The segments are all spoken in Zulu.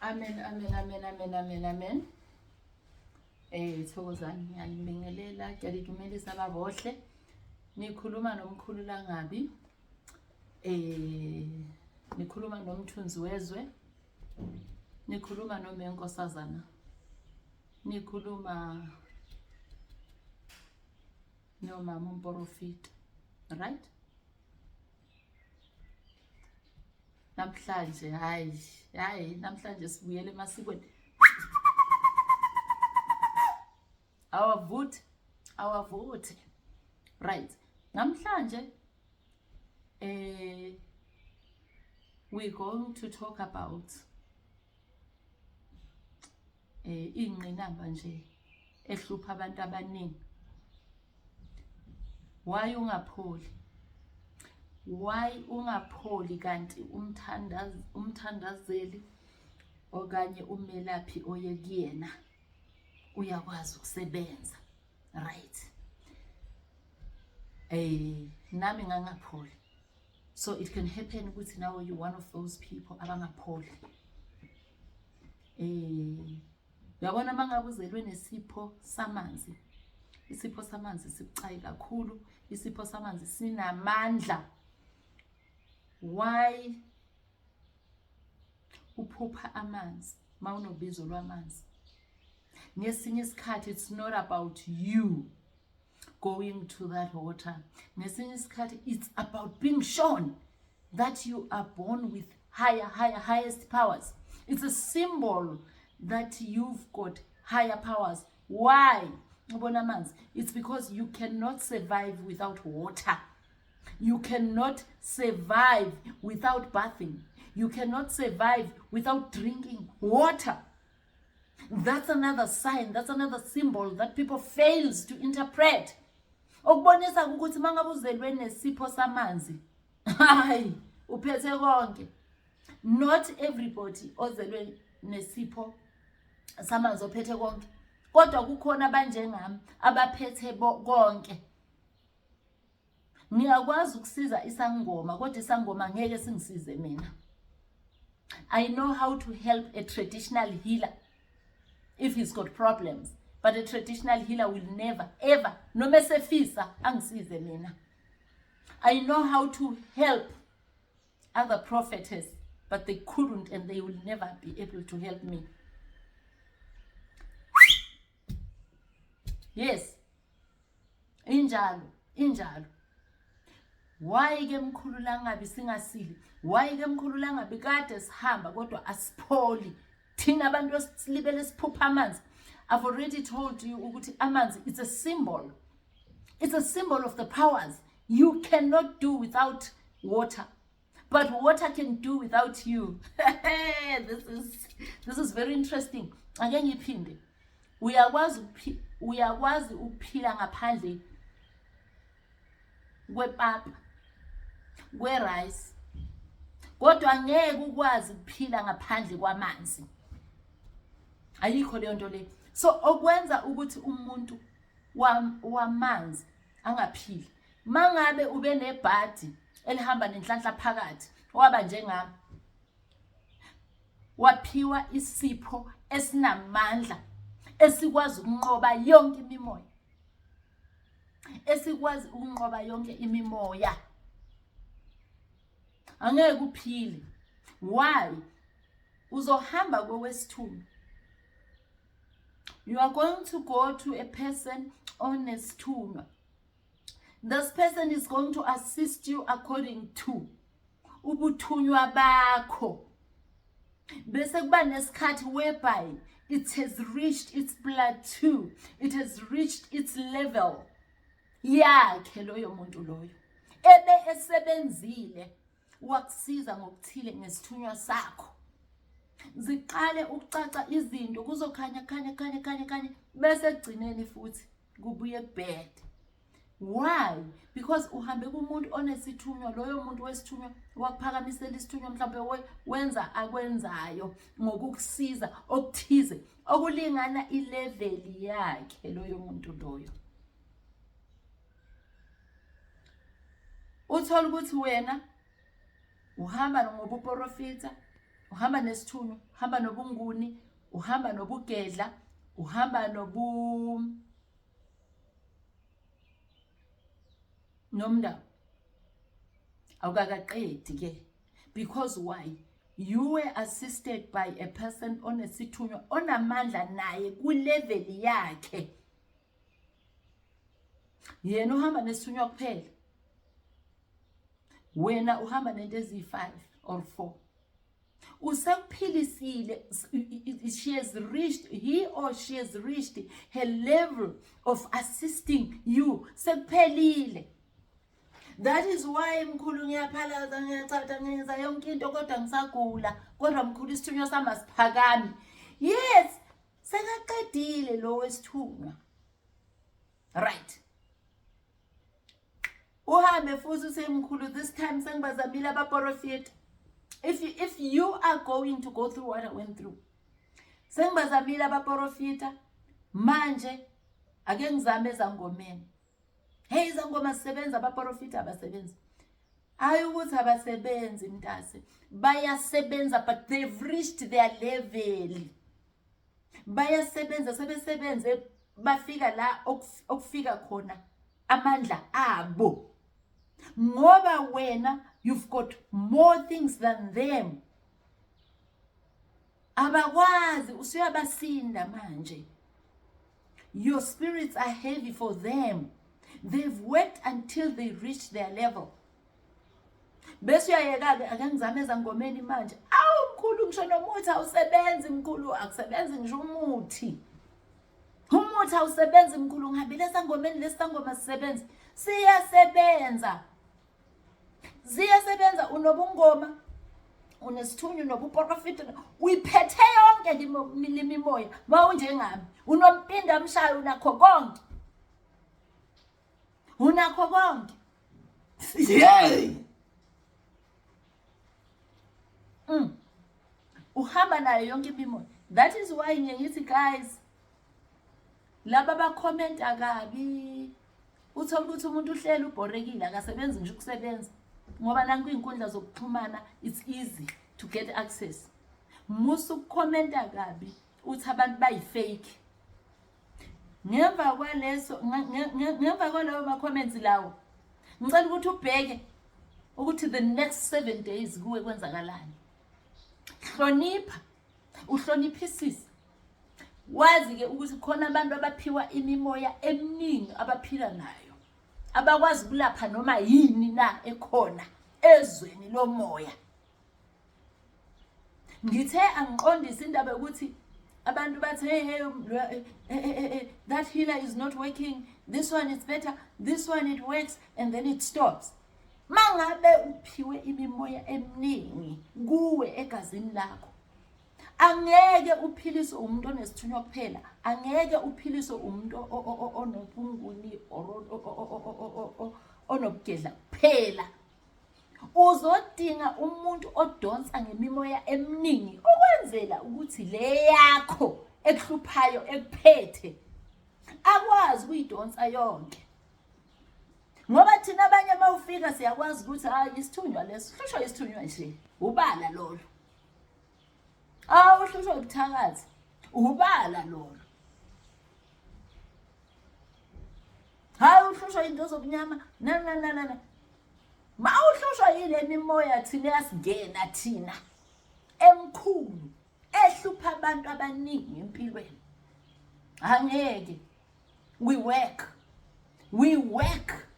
Amen, amen, amen, amen, amen, amen. Eh thokozani ngiyanibingelela, ngiyalidumelisa babohle. Nikhuluma nomkhulu Langabi. Eh nikhuluma nomthunzi wezwe. Nikhuluma nomenkosazana. Nikhuluma nomama umporofita. Right? Namhlanje hayi hayi namhlanje sibuyele emasikweni. Awavuthi awavuthi. Right. Namhlanje eh we're going to talk about eh ingqinamba nje ehlupha abantu abaningi. Why ungapholi? Why ungapholi kanti umthandaz umthandazeli okanye umelaphi oye kuyena uyakwazi ukusebenza right? Eh nami ngangapholi. So it can happen ukuthi nawe you one of those people abangapholi. Eh uyabona mangabe uzelwe nesipho samanzi, isipho samanzi sibucayi kakhulu, isipho samanzi sinamandla. Why uphupha amanzi mawunobizo lwamanzi? Ngesinye isikhathi it's not about you going to that water. Ngesinye isikhathi it's about being shown that you are born with higher, higher, highest powers. It's a symbol that you've got higher powers. Why? Ubona amanzi. It's because you cannot survive without water. You cannot survive without bathing. You cannot survive without drinking water. That's another sign, that's another symbol that people fails to interpret. Okubonisa ukuthi mangabe uzelwe nesipho samanzi, hayi uphethe konke. Not everybody ozelwe nesipho samanzi ophethe konke. Kodwa kukhona abanjengami abaphethe konke. Ngiyakwazi ukusiza isangoma kodwa isangoma ngeke singisize mina. I know how to help a traditional healer if he's got problems, but a traditional healer will never ever noma esefisa angisize mina. I know how to help other prophetess, but they couldn't and they will never be able to help me. Yes. Injalo, injalo. Why ke mkhulu langabi singasili? Why ke mkhulu langabi kade sihamba kodwa asipholi? Thina abantu esilibele siphupha amanzi. I've already told you ukuthi amanzi it's a symbol. It's a symbol of the powers. You cannot do without water. But water can do without you. This is very interesting. Ake ngiphinde. Uyakwazi ukuphila ngaphandle kwepapa, kwe-rice. Kodwa ngeke ukwazi ukuphila ngaphandle kwamanzi. Ayikho leyo nto le. So okwenza ukuthi umuntu wamanzi angaphili, mangabe ube nebhadi elihamba nenhlanhla phakathi, waba njengami, waphiwa isipho esinamandla esikwazi ukunqoba yonke imimoya, esikwazi ukunqoba yonke imimoya, angeke uphile. Why? Uzohamba kowesithunywa. You are going to go to a person onesithunywa. This person is going to assist you according to ubuthunywa bakho. Bese kuba nesikhathi whereby it has reached its plateau, it has reached its level yakhe loyo muntu loyo ebe esebenzile wakusiza ngokuthile ngesithunywa sakho. Ziqale ukucaca izinto, kuzokhanya khanya khanya khanya khanya, bese ekugcineni futhi kubuye kubhede. Why? Because uhambe kumuntu onesithunywa, loyo muntu wesithunywa wakuphakamisela isithunywa, mhlawumbe wenza akwenzayo ngokukusiza okuthize okulingana ileveli yakhe loyo muntu loyo. Uthola ukuthi wena uhamba ngobuprofita, Uhamba nesithunywa, uhamba nobunguni, uhamba nobugedla, uhamba nobu nomndaba. Awukakaqedi ke, because why? You were assisted by a person onesithunywa, onamandla naye kulevel yakhe. Yena uhamba nesithunywa kuphela, wena uhamba nento eziyi-5 or 4. Usekuphilisile. She has reached, he or she has reached her level of assisting you. Sekuphelile. That is why, mkhulu, ngiyaphalaza, ngiyachatha, ngiyenza yonke into, kodwa ngisagula. Kodwa mkhulu, isithunywa sami asiphakami. Yes, sekaqedile lo wesithunywa, right? Uhambe futhi usemkhulu, this time sengibazamile abaprofita. If you are going to go through what I went through, sengibazamile abaprofita, manje ake ngizame ezangomeni. Hey, izangoma zisebenza, abaprofita abasebenzi. Hayi ukuthi abasebenzi, mntase, bayasebenza, but they've reached their level. Bayasebenza, sebesebenze bafika la okufika khona amandla abo, ngoba wena you've got more things than them. Abakwazi, usuyabasinda manje. Your spirits are heavy for them. They've worked until they reach their level. Bese uyayeka-ke, ake ngizame ezangomeni manje. Awu mkhulu, ngisho nomuthi awusebenzi. Mkhulu, akusebenzi ngisho umuthi, umuthi awusebenzi. Mkhulu, ngihambile esangomeni, lesi sangoma sisebenzi. Siyasebenza, ziyasebenza. Unobungoma, unesithunywa, unobuprofita, uyiphethe yonke limimoya. Mawunjengami, unompinda mshayo, unakho konke, unakho konke. Yey, uhamba nayo yonke imimoya. That is why ngiye ngithi, guys, laba abakhomenta kabi, uthola ukuthi umuntu uhleli ubhorekile, akasebenzi ngisho ukusebenza, ngoba nakwiy'nkundla zokuxhumana it's easy to get access. Musa ukukhomenta kabi, uthi abantu bayi-fake. Ngemva kwaleso, ngemva kwalawo ma-comments lawo, ngicela ukuthi ubheke ukuthi the next 7 days kuwe kwenzakalani. Hlonipha, uhloniphisise, wazi-ke ukuthi khona abantu abaphiwa imimoya eminingi, abaphila nayo, abakwazi ukulapha noma yini na ekhona ezweni lomoya. Ngithe angiqondise indaba yokuthi abantu bathi, "Hey, hey, that healer is not working. This one is better. This one, it works and then it stops." Mangabe uphiwe imimoya eminingi kuwe egazini lakho, angeke uphiliswe umuntu onesithunywa kuphela, angeke uphiliswe umuntu onobunguni or onobugedla kuphela. Uzodinga umuntu odonsa ngemimoya eminingi ukwenzela ukuthi le yakho ekuhluphayo, ekuphethe, akwazi ukuyidonsa yonke, ngoba thina abanye uma ufika siyakwazi ukuthi hayi, isithunywa leso, hlushwa isithunywa nje, ubala lolo. Awu, uhlushwa ubuthakathi, ubala lolo. Hayi, uhlushwa into zobumnyama, na na na na. Ma uhlushwa yile mimoya thina yasingena thina emkhulu, ehlupha abantu abaningi empilweni, angeke. We work, we work.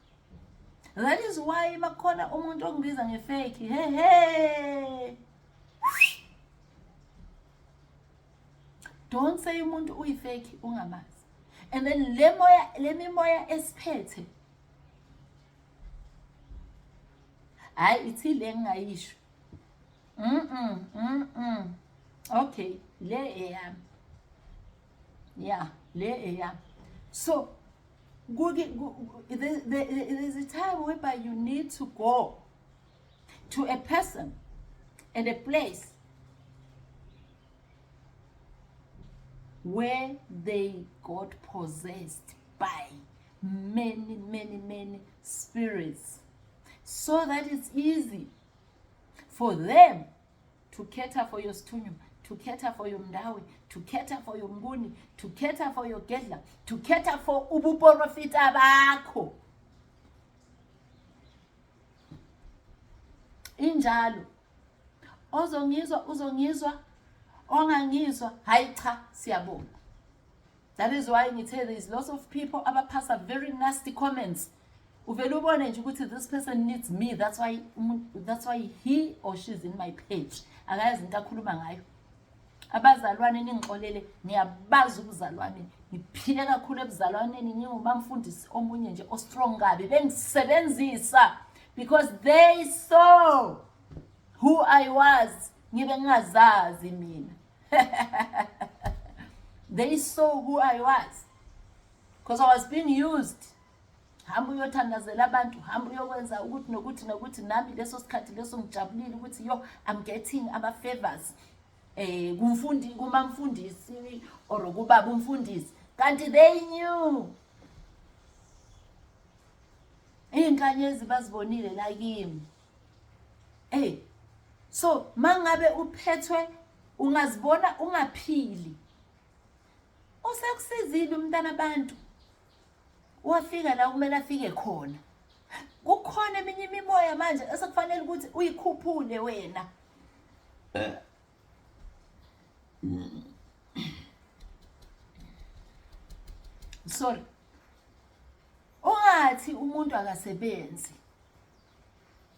That is why makhona umuntu ongibiza ngefake, he he, don't say umuntu uyifake ungamazi. And then le moya, le mimoya esiphethe, hayi, ithi le ngingayisho. Okay, le eyami, yeah, le eyami. So there's a time whereby you need to go to a person and a place where they got possessed by many, many, many spirits, so that it's easy for them. to cater for your sithunywa, to cater for your mndawe, to cater for your mnguni, to cater for your gedla, to cater for ubuporofita bakho. Injalo. Ozongizwa uzongizwa, ongangizwa hayi cha, siyabonga. That is why ngithe there is lots of people abaphasa very nasty comments. Uvele ubone nje ukuthi this person needs me, that's why he or she's in my page. Akayazi into akhuluma ngayo. Abazalwane ningixolele, ngiyabazi ubuzalwane, ngiphile kakhulu ebuzalwaneni, ngingumamfundisi omunye nje o-strong kabi, bengisebenzisa because they saw who I was, ngibe ngingazazi mina. They saw who I was because I was being used. Hamba uyothandazela abantu, hamba uyokwenza ukuthi nokuthi nokuthi. Nami leso sikhathi leso ngijabulile ukuthi yo, I'm getting ama-favors kumfundi, kumamfundisi or kubaba umfundisi, kanti they knew iy'nkanyezi bazibonile la kimi. Hey, so mangabe uphethwe ungazibona ungaphili, usekusizile umntana abantu, wafika la kumele afike khona. Kukhona eminye imimoya manje esekufanele ukuthi uyikhuphule wena. Sorry, ungathi umuntu akasebenzi.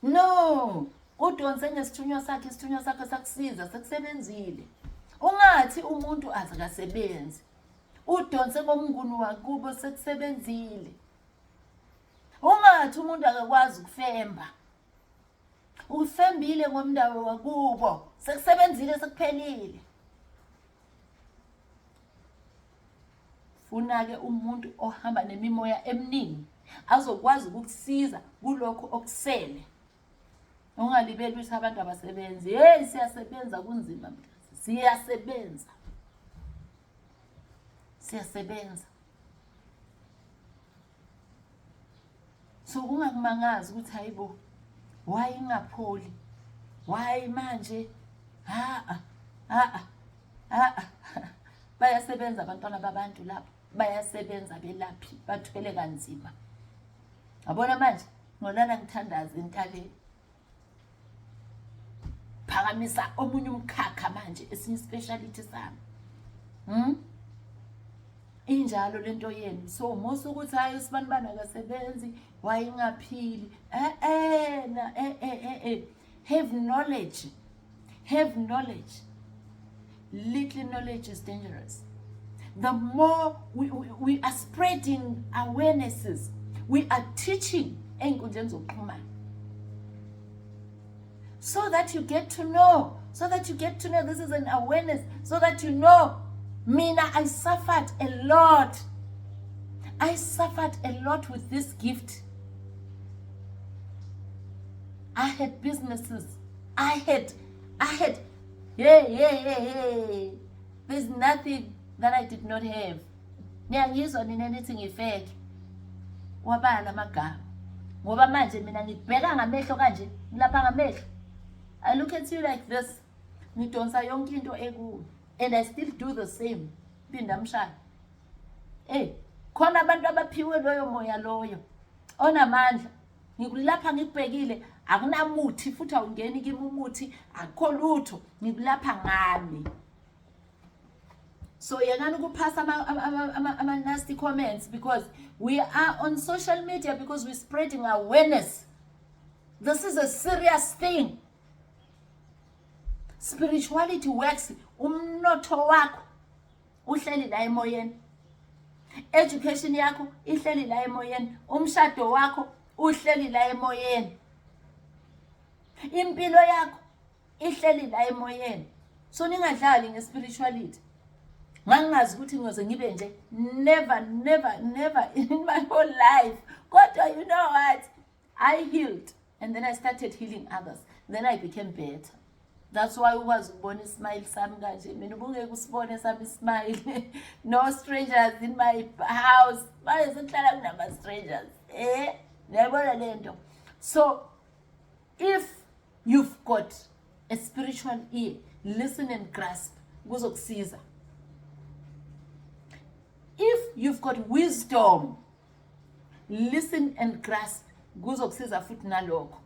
No, udonse ngesithunywa sakhe, isithunywa sakhe sakusiza, sekusebenzile. Ungathi umuntu azikasebenzi, udonse ngomnguni wakubo, sekusebenzile. Ungathi umuntu akakwazi ukufemba, ufembile ngomndawo wakubo, sekusebenzile, sekuphelile. Funa-ke umuntu ohamba nemimoya eminingi azokwazi ukukusiza kulokho okusele. Ungalibeli ukuthi abantu abasebenzi. Hey, siyasebenza, kunzima mntase, siyasebenza, siyasebenza. So kungakumangazi ukuthi hayibo, why ingapholi, why manje? Ha ha ha, bayasebenza abantwana babantu lapho, bayasebenza belaphi, bathwele kanzima. Yabona manje ngolala ngithandaza entabeni, phakamisa omunye umkhakha manje, esinye speciality sami. Injalo lento yenu. So musa ukuthi hayi, usibanibani akasebenzi, wayingaphili. Eh eh na, eh eh eh eh, have knowledge, have knowledge. Little knowledge is dangerous. The more we are spreading awarenesses, we are teaching ey'nkundleni zokuxhumana so that you get to know, so that you get to know this is an awareness, so that you know. Mina, I suffered a lot. I suffered a lot with this gift. I had businesses, I had, yeah, there's nothing that I did not have. Niyangizwa nina nithi ngifeke wabala amagama, ngoba manje mina ngibheka ngamehlo kanje, ngilapha ngamehlo. I look at you like this, ngidonsa yonke into ekuwe, and I still do the same. Phinda mshaya. Eh, khona abantu abaphiwe loyo moya loyo onamandla. Ngikulapha ngikubhekile, akunamuthi futhi awungeni kimi umuthi, akukho lutho, ngikulapha ngami. So yekani ukuphasa ama-nasty comments, because we are on social media because we're spreading awareness. This is a serious thing. Spirituality works. Umnotho wakho uhleli la emoyeni, education yakho ihleli la emoyeni, umshado wakho uhleli la emoyeni, impilo yakho ihleli la emoyeni. So ningadlali nge-spirituality. Ngangingazi ukuthi ngiyoze ngibe nje, never, never, never in my whole life. Kodwa you know what? I healed and then I started healing others, then I became better. That's why ukwazi ukubona ismile sami kanje. Mina ubungeke usibone sami ismile. No strangers in my house. Manje sekuhlala kunama-strangers, niyayibona le nto. So if you've got a spiritual ear, listen and grasp, kuzokusiza. If you've got wisdom, listen and grasp, kuzokusiza futhi nalokho.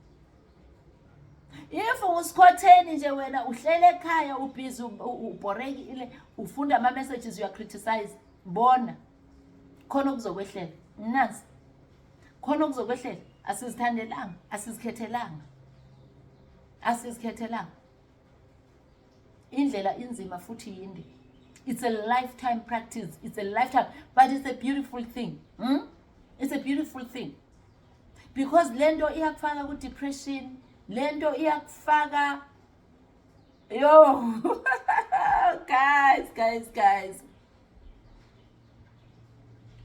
If ungusikhotheni nje wena, uhlele ekhaya, ubhizi, ubhorekile, ufunda ama-messages, you are criticize, bona khona okuzokwehlela. Nansi khona okuzokwehlela. Asizithandelanga, asizikhethelanga, asizikhethelanga. Indlela inzima futhi yinde. It's a lifetime practice, it's a lifetime, but it's a beautiful thing, It's a beautiful thing because lento iyakufaka ku-depression, lento iyakufaka. Yo, guys, guys, guys,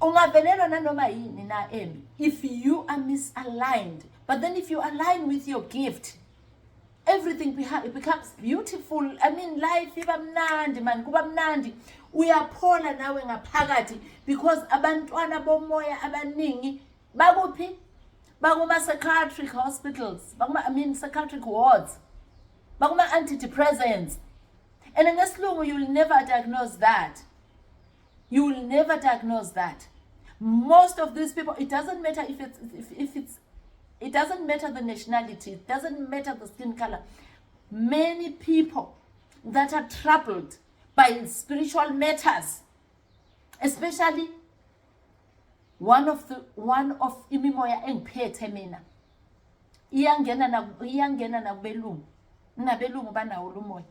ungavelelwa nanoma yini na embi if you are misaligned. But then if you align with your gift, everything it becomes beautiful. I mean, life iba mnandi man, kuba mnandi, uyaphola nawe ngaphakathi, because abantwana bomoya abaningi bakuphi? Bakuma-psychiatric hospitals, bakuma, I mean, psychiatric wards, bakuma-antidepressants. And ngesilungu you'll never diagnose that, you will never diagnose that. Most of these people, it doesn't matter if it's it doesn't matter the nationality, it doesn't matter the skin color, many people that are troubled by spiritual matters, especially one of imimoya engiphethe mina, iyangena na, iyangena nakubelungu, nabelungu banawo lo moya.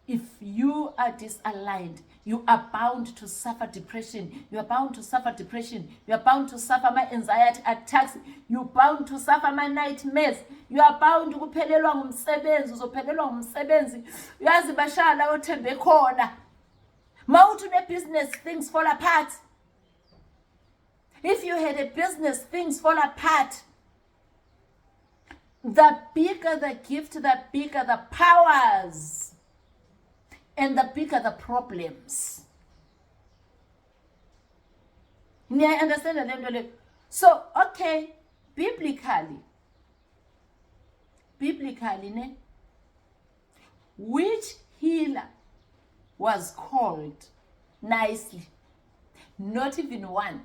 If you are disaligned, you are bound to suffer depression, you are bound to suffer depression, you are bound to suffer ama-anxiety attacks, you bound to suffer ama-nightmares, you are bound ukuphelelwa ngumsebenzi, uzophelelwa ngumsebenzi. Uyazi bashaya la othembe khona. Mawuthi une-business, things fall apart. If you had a business, things fall apart. The bigger the gift, the bigger the powers and the bigger the problems. Niyayi-understanda le nto le? So okay, biblically ne, which healer was called nicely? Not even one.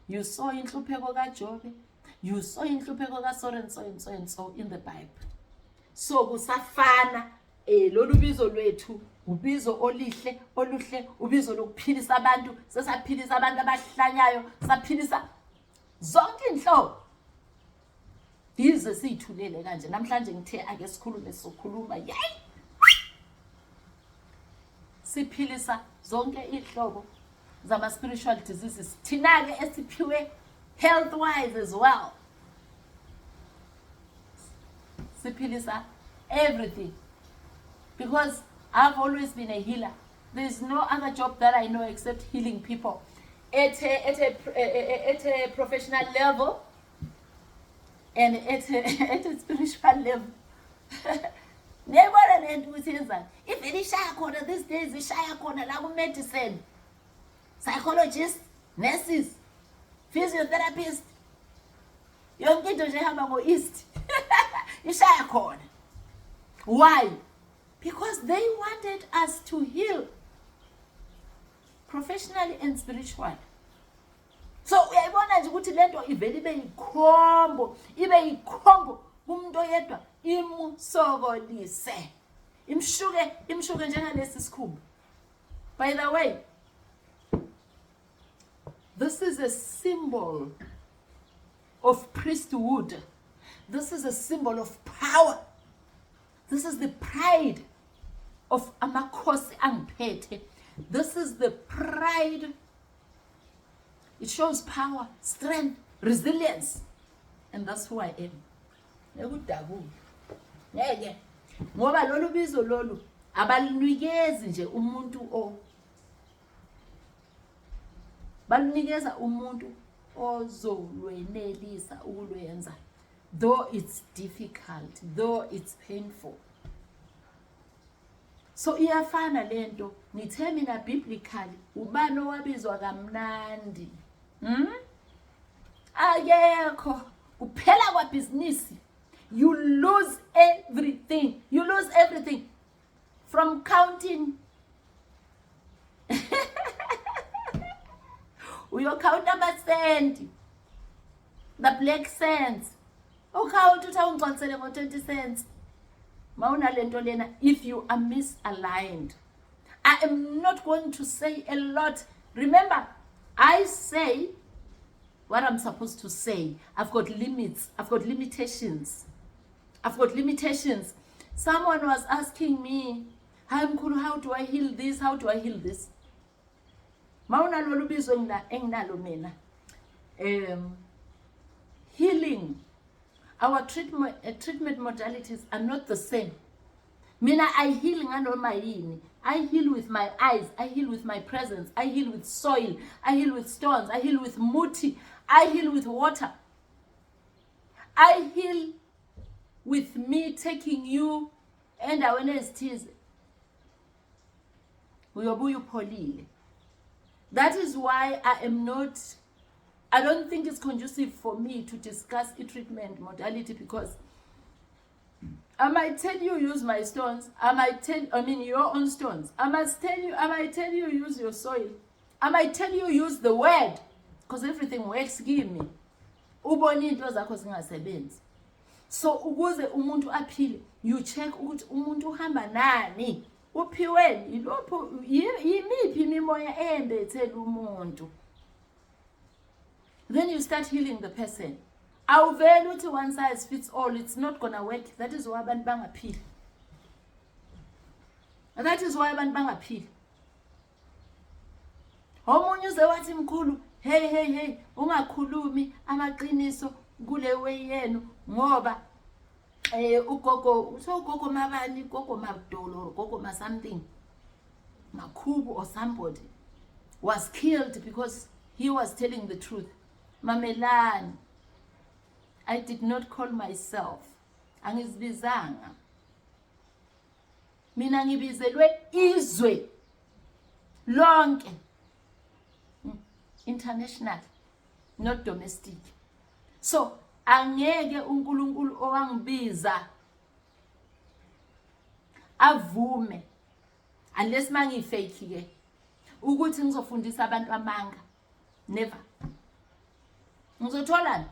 You saw inhlupheko kaJobe, you saw inhlupheko ka-so and so and so and so in the Bible. So kusafana, lolu bizo lwethu, ubizo olihle, oluhle, ubizo lokuphilisa abantu. Sesaphilisa abantu abahlanyayo, saphilisa zonke inhlobo. Yize siyithulele kanje namhlanje, ngithe ake sikhulume, sizokhuluma. Yayi, siphilisa zonke iy'hlobo zama-spiritual diseases, thina-ke esiphiwe health wise as well. Siphilisa everything because I've always been a healer. There's no other job that I know except healing people at a professional level and at a spiritual level. Niyayibona le nto ukuthi yenzani? Ivele ishaya khona these days, ishaya khona la ku-medicine, psychologists, nurses, physiotherapist, yonke into nje ehamba ngo-east ishaya khona. Why? Because they wanted us to heal professionally and spiritually. So uyayibona nje ukuthi lento ivele ibe yikhombo, ibe yikhombo kumuntu oyedwa, imusokolise, imshuke, imshuke njengalesi sikhumba. By the way, this is a symbol of priesthood. This is a symbol of power. This is the pride of amakhosi angiphethe. This is the pride. It shows power, strength, resilience, and that's who I am. Ekudabule ngeke, ngoba lolu bizo lolu abalunikezi nje umuntu, o balunikeza umuntu ozolwenelisa ukulwenza, though it's difficult, though it's painful. So iyafana lento. Ngithe mina biblically, ubani owabizwa kamnandi? Akekho. Kuphela kwabhizinisi. You lose everything. You lose everything from counting. Uyokhawunta amasenti, the black cents, ukhawunta uthi awungigcwalisele ngo-20 cents mawunalento lena. If you are misaligned, I am not going to say a lot. Remember, I say what I'm supposed to say. I've got limits. I've got limitations. I've got limitations. Someone was asking me, "Hi mkhulu, how do I heal this? How do I heal this?" Mawunalolu bizo enginalo mina, healing, our treatment modalities are not the same. Mina I heal nganoma yini. I heal with my eyes, I heal with my presence, I heal with soil, I heal with stones, I heal with muti, I heal with water. I heal with me taking you endaweni ezithize, uyobuya upholile. That is why I don't think it's conducive for me to discuss i-treatment modality, because I might tell you use my stones. I might tell, I mean, your own stones. I might tell you use your soil. I might tell you use the word, because everything works kimi. Ubone into zakho zingasebenzi. So ukuze umuntu aphile, you check ukuthi umuntu uhamba nani. Uphiweni ilopho, yimiphi imimoya eyembethela umuntu. Then you start healing the person. Awuveli uthi one size fits all. It's not gonna work. That is why abantu bangaphili. That is why abantu bangaphili. Omunye uze wathi, "Mkhulu, hey, hey, hey, ungakhulumi amaqiniso kule way yenu ngoba ugogo, so ugogo mabani, gogo Mabdolo or gogo ma something Makhubu or somebody was killed because he was telling the truth." Mamelani, I did not call myself. Angizibizanga mina, ngibizelwe izwe lonke. International, not domestic. So angeke uNkulunkulu owangibiza avume, unless mangiyifake ke, ukuthi ngizofundisa abantu amanga. Never. Ngizotholana,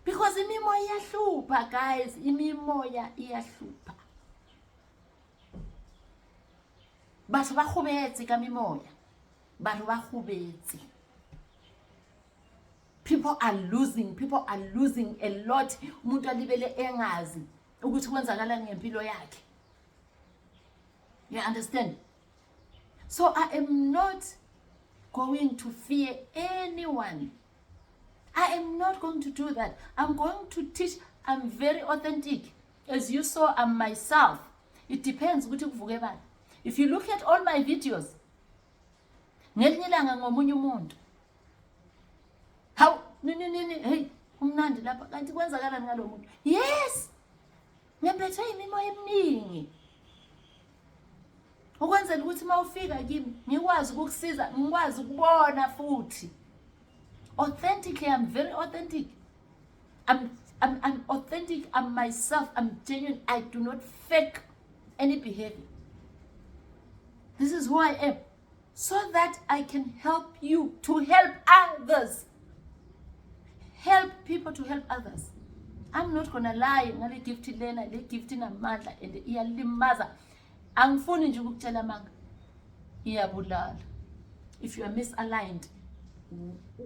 because imimoya iyahlupha, guys. Imimoya iyahlupha. Batho ba gobetse ka memoya. Batho ba gobetse. People are losing, people are losing a lot. Umuntu alibele engazi ukuthi kwenzakalani ngempilo yakhe. You understand? So I am not going to fear anyone. I am not going to do that. I'm going to teach. I'm very authentic. As you saw, I'm myself. It depends ukuthi kuvuke bani. If you look at all my videos, ngelinye ilanga ngomunye umuntu, hawu, nini nini, hey, umnandi lapha, kanti kwenzakalani ngalo muntu? Yes, ngembethwe imimoya eminingi ukwenzela ukuthi uma ufika kimi ngikwazi ukukusiza, ngikwazi ukubona futhi authentically. I'm very authentic. I'm authentic. I'm myself. I'm genuine. I do not fake any behavior. This is who I am, so that I can help you to help others, help people to help others. I'm not gonna lie ngale gift lena. Le gift inamandla and iyalimaza. Angifuni nje ukukutshela amanga, iyabulala. If you are misaligned,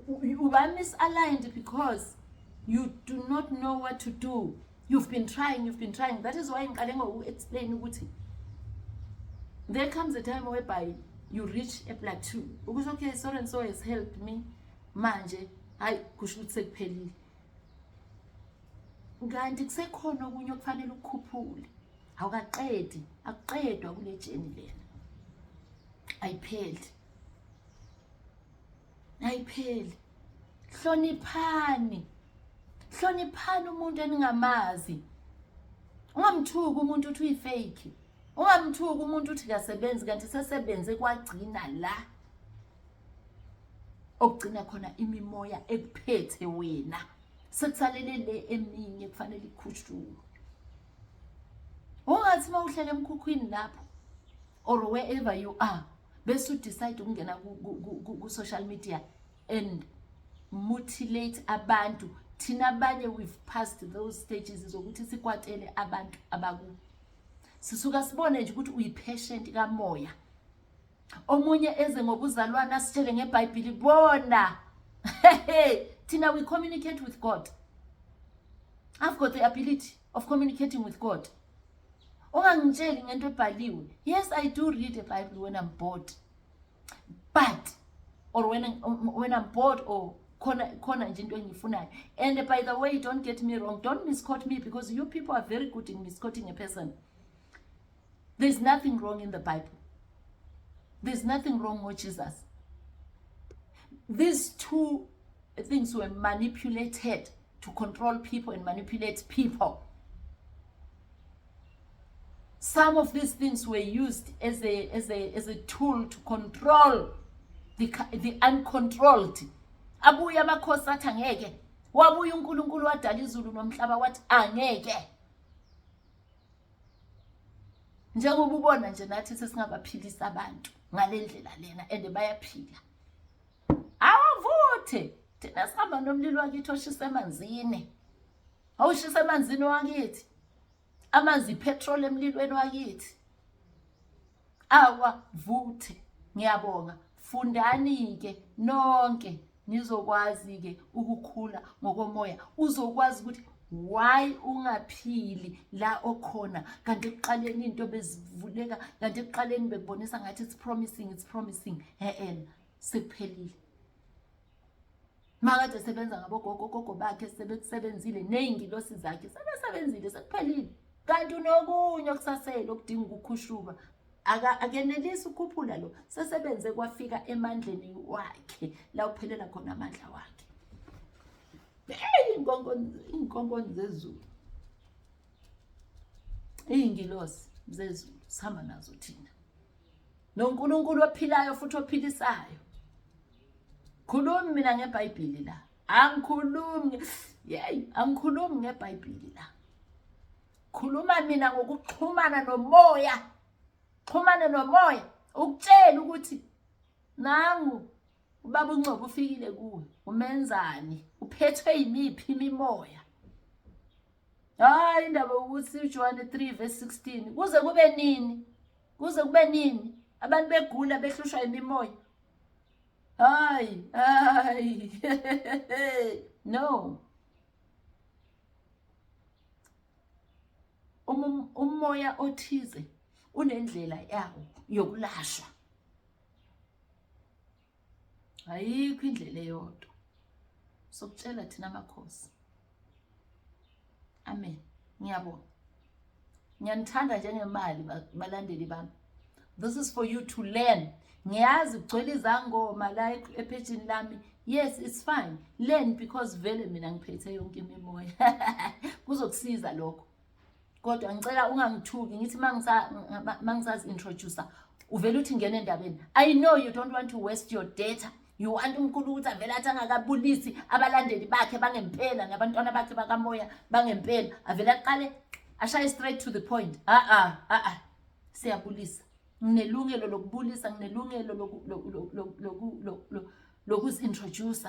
uba misaligned because you do not know what to do. You've been trying, you've been trying. That is why ngiqale ngoku-explain ukuthi there comes a time whereby you reach a plateau ukuthi, okay, so and so has helped me, manje hayi, kusho ukuthi sekuphelile, kanti kusekhona okunye okufanele ukukhuphule. Awukaqedi, akuqedwa kule journey lena. Ayipheli, ayipheli. Hloniphani, hloniphani umuntu eningamazi. Ungamthuki umuntu uthi uyifake, ungamthuki umuntu uthi kasebenzi, kanti sesebenze kwagcina la okugcina khona imimoya ekuphethe wena, sekusalele le eminye kufanele ikhushulwe. Ungathi uma uhlele emkhukhwini lapho or wherever you are bese udecide ukungena ku-social media and mutilate abantu. Thina abanye we've passed those stages zokuthi sikwatele abantu abaku sisuka sibone nje ukuthi uyipatient kamoya. Omunye eze ngobuzalwane asitshele ngeBhayibheli, bona thina we communicate with God. I've got the ability of communicating with God. Ungangitsheli ngento ebhaliwe. Yes, I do read the Bible when I'm bored, but or when I'm bored or khona khona nje into engiyifunayo. And by the way, don't get me wrong, don't misquote me, because you people are very good in misquoting a person. There's nothing wrong in the Bible. There's nothing wrong with Jesus. These two things were manipulated to control people and manipulate people. Some of these things were used as a tool to control the uncontrolled. Abuye amakhosi athi angeke. Wabuya uNkulunkulu wadala izulu nomhlaba wathi angeke. Njengoba ubona nje nathi sesingabaphilisa abantu ngale ndlela lena and bayaphila. Awavuthe, thina sihamba nomlilo wakithi oshisa emanzini. Awushisa emanzini wakithi. Amanzi petrol emlilweni wakithi. Awavuthe. Ngiyabonga. Fundani ke nonke nizokwazi ke ukukhula ngokomoya. Uzokwazi ukuthi why ungaphili la okhona, kanti ekuqaleni into bezivuleka, kanti ekuqaleni bekubonisa ngathi it's promising, it's promising. Eh, sekuphelile. Makade sebenza ngabogogo, gogo bakhe sebekusebenzile, ney'ngilosi zakhe sebesebenzile, sekuphelile, kanti unokunye okusasele okudinga ukukhushuka. Akenelisi ukukhuphula lo sesebenze kwafika emandleni wakhe la kuphelela khona amandla wakhe. Hey, iy'nkonkoni zezulu, iy'ngilosi zezulu sihamba nazo thina noNkulunkulu ophilayo futhi ophilisayo. Khulumi mina ngeBhayibheli la, angikhulumi, yey, angikhulumi ngeBhayibheli la. Khuluma mina ngokuxhumana nomoya, xhumane nomoya ukutshela ukuthi nangu ubaba uNgcobo ufikile kuwe, umenzani, uphethwe yimiphi imimoya. Hayi, indaba ukuthi uJohn 3 verse 16, kuze kube nini, kuze kube nini abantu begula behlushwa imimoya? Hayi hayi, no, umoya othize unendlela yawo yokulashwa. Ayikho indlela eyodwa, sokutshela thina amakhosi. Amen. Ngiyabonga, ngiyanithanda njengemali, balandeli bami. This is for you to learn. Ngiyazi kugcwele izangoma la ephejini lami. Yes, it's fine, learn, because vele mina ngiphethe yonke imimoya, kuzokusiza lokho. Kodwa ngicela ungangithuki ngithi mangisazi-introduce uvele uthi ngena endabeni. I know you don't want to waste your data. You want umkhulu ukuthi avele athi angakabulisi abalandeli bakhe bangempela nabantwana bakhe bakamoya bangempela, avele aqale ashaye straight to the point. A-a, a-a, siyabulisa. Nginelungelo lokubulisa, nginelungelo lokuzi-introduce.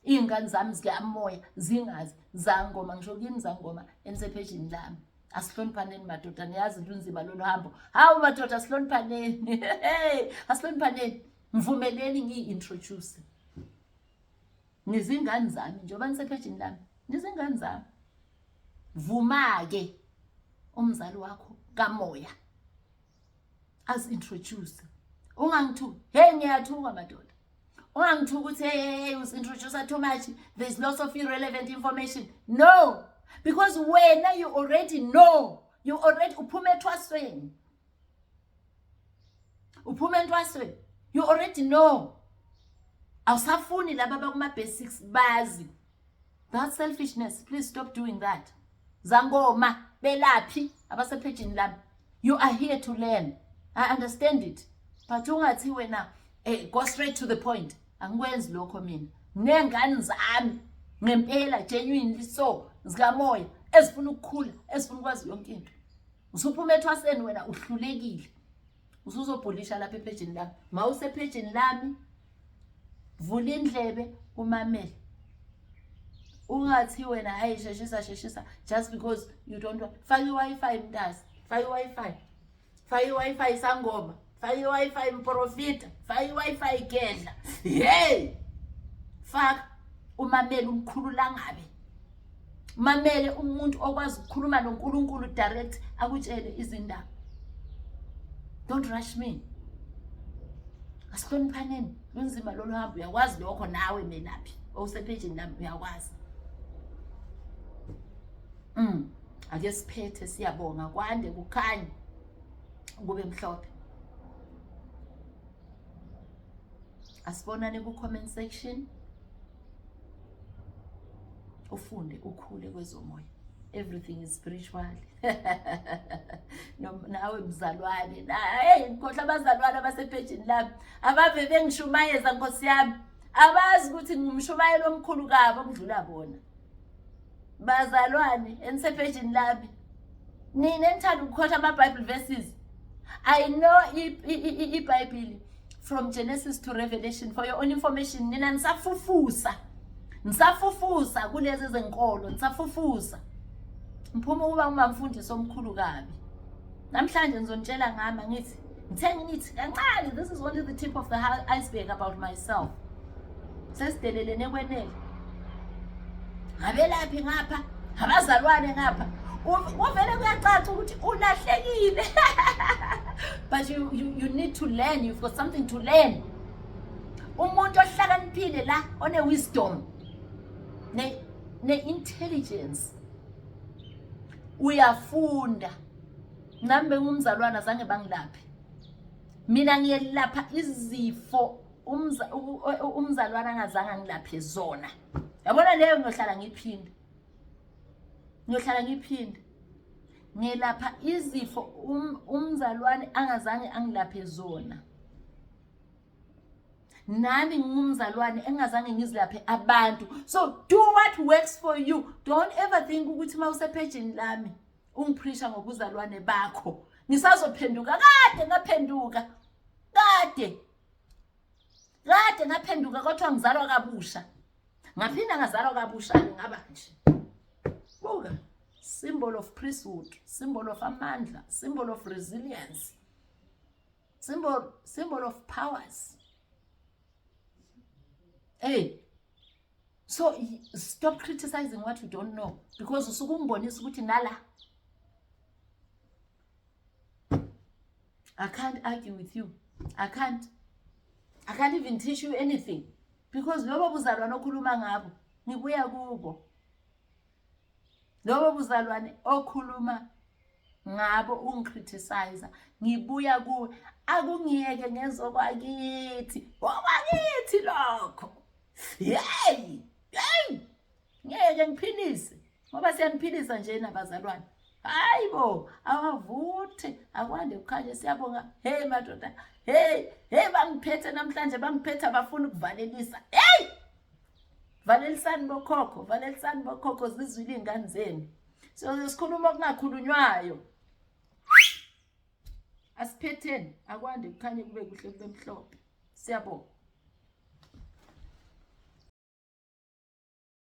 Iy'ngane zami zikamoya zingazi zangoma, ngisho kini zangoma enisephejini lami. Asihloniphaneni madoda, niyazi lunzima lolu hambo. Hawu madoda, asihloniphaneni, hey, asihloniphaneni. Ngivumeleni ngiyi-introduce. Nizingane zami, njengoba nisephejini lami, nizingane zami. Vuma-ke umzali wakho kamoya azi-introduce, ungangithuki. Hey, ngiyathuka madoda, ungangithuki ukuthi hey, hey, hey, usi-introduce too much, there's lots of irrelevant information. No, because wena you already know, you already uphuma ethwasweni, uphuma entwasweni, you already know. Awusafuni laba abakuma-basics bazi. That selfishness, please stop doing that. Zangoma, belaphi abasephejini lami, you are here to learn, I understand it, but ungathi wena go straight to the point. Angikwenzi lokho mina. Nengane zami ngempela, genuinely so, zikamoya, ezifuna ukukhula, ezifuna ukwazi yonke into. Usuphuma ethwaseni wena uhlulekile. Usuzobhulisha lapha ephejini lami. Mawusephejini lami vula indlebe umamele. Ungathi wena hayi sheshisa sheshisa just because you don't want. Faka i-Wi-Fi mntasi. Faka i-Wi-Fi. Faka i-Wi-Fi sangoma. Faka i-Wi-Fi mprofita. Faka i-Wi-Fi gedla. Hey! Faka umamele umkhulu langabe. Mamele umuntu okwazi ukukhuluma noNkulunkulu direct akutshele izindaba. Don't rush me. Asihloniphaneni. Lunzima lolu hambo uyakwazi lokho nawe melaphi owusephejini lami uyakwazi. Ake siphethe siyabonga kwande kukhanye kube mhlophe. Asibonane ku comment section. Ufunde ukhule kwezomoya. Everything is spiritual. Nawe mzalwane, hey ngikhohlwa abazalwane abasephejini lami abave bengishumayeza Nkosi yami, abazi ukuthi ngumshumayeli omkhulu kabi okudlula bona. Bazalwane enisephejini lami, nina enithanda ukukhotha ama-Bible verses, I know iBhayibheli from Genesis to Revelation. For your own information, nina nisafufusa, nisafufusa kulezi zenkolo, nisafufusa. Ngiphuma ukuba umamfundisi omkhulu kabi. Namhlanje ngizonitshela ngami, ngithi ngithe ngithi kancane, this is only the tip of the iceberg about myself. Sesidelelene kwenele. Ngabelaphi ngapha, abazalwane ngapha. Kuvele kuyacaca ukuthi ulahlekile. But you need to learn, you've got something to learn. Umuntu ohlakaniphile la one wisdom ne intelligence uyafunda. Nami bengumzalwana zange bangilaphe. Mina ngiyelapha izifo umzalwana angazange angilaphe zona. Yabona leyo ngiyohlala ngiphinda. Ngiyohlala ngiphinda. Ngelapha izifo umzalwane angazange angilaphe zona. Nami ngingumzalwane engazange ngizilaphe abantu. So do what works for you. Don't ever think ukuthi mawusephejini lami ungipreacha ngobuzalwane bakho. Ngisazophenduka kade ngaphenduka. Kade. Kade ngaphenduka kodwa ngizalwa kabusha. Ngaphinda ngazalwa kabusha ngaba nje. Buka, symbol of priesthood, symbol of amandla, symbol of resilience, symbol of powers. Hey, so stop criticizing what you don't know, because usuke ungibonisa ukuthi nala. I can't argue with you. I can't. I can't even teach you anything, because lobo buzalwane okhuluma ngabo ngibuya kubo. Lobo buzalwane okhuluma ngabo ungicriticize ngibuya kuwe. Akungiyeke ngezokwakithi, okwakithi lokho. Hey, hey, ngeke ngiphilise ngoba siyaniphilisa nje nabazalwane. Hayibo, awavuthe, akwande kukhanye, siyabonga. Hey madoda, hey, hey, bangiphethe namhlanje, bangiphethe abafuna ukuvalelisa. Hey, valelisani bokhokho, valelisani bokhokho, zizwile iy'ngane zenu. So sikhuluma okungakhulunywayo. Asiphetheni, akwande kukhanye kube kuhle kube mhlophe. Siyabonga.